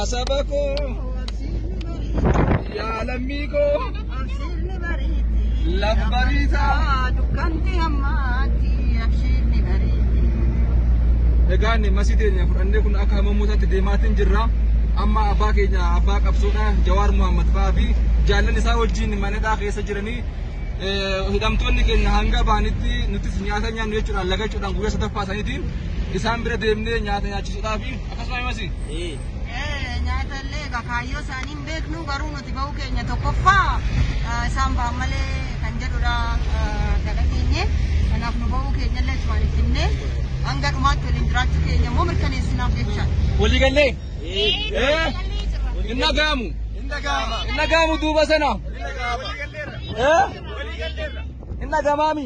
Yaa saba koo, yaa lammii koo, Abshirni bariiti. Lafa bariitaa. Dukkanti hammaatti abshirni bariiti. Egaan masii teenya fudhannee kun akka hamamootaatti deemaatiin jirra. Amma abbaa keenya abbaa qabsoodha Jawaar Muhammad fa'aa fi jaallan isaa wajjin manadhaa keessa jiranii hidhamtoonni keenya hanga ba'anitti nutis nyaata nyaannu jechuudhaan lagachuudhaan guyyaa sadaffaa isaaniitiin isaan bira deemnee nyaata nyaachisuudhaa fi akkasuma masii. Nyaata illee egaa kaayyoo isaanii hin beeknu, garuu nuti bahuu keenya tokkoffaa isaan ba'an malee kan jedhudha kan dhageenye. Kanaaf nu bahuu keenya illee isumaan itti himnee hanga dhumaatti waliin jiraachuu keenya immoo mirkaneessinaaf jechaadha. Walii gallee? Hin dhaga'amu. Hin dhaga'amu duuba sana. Hin dhaga'amaami?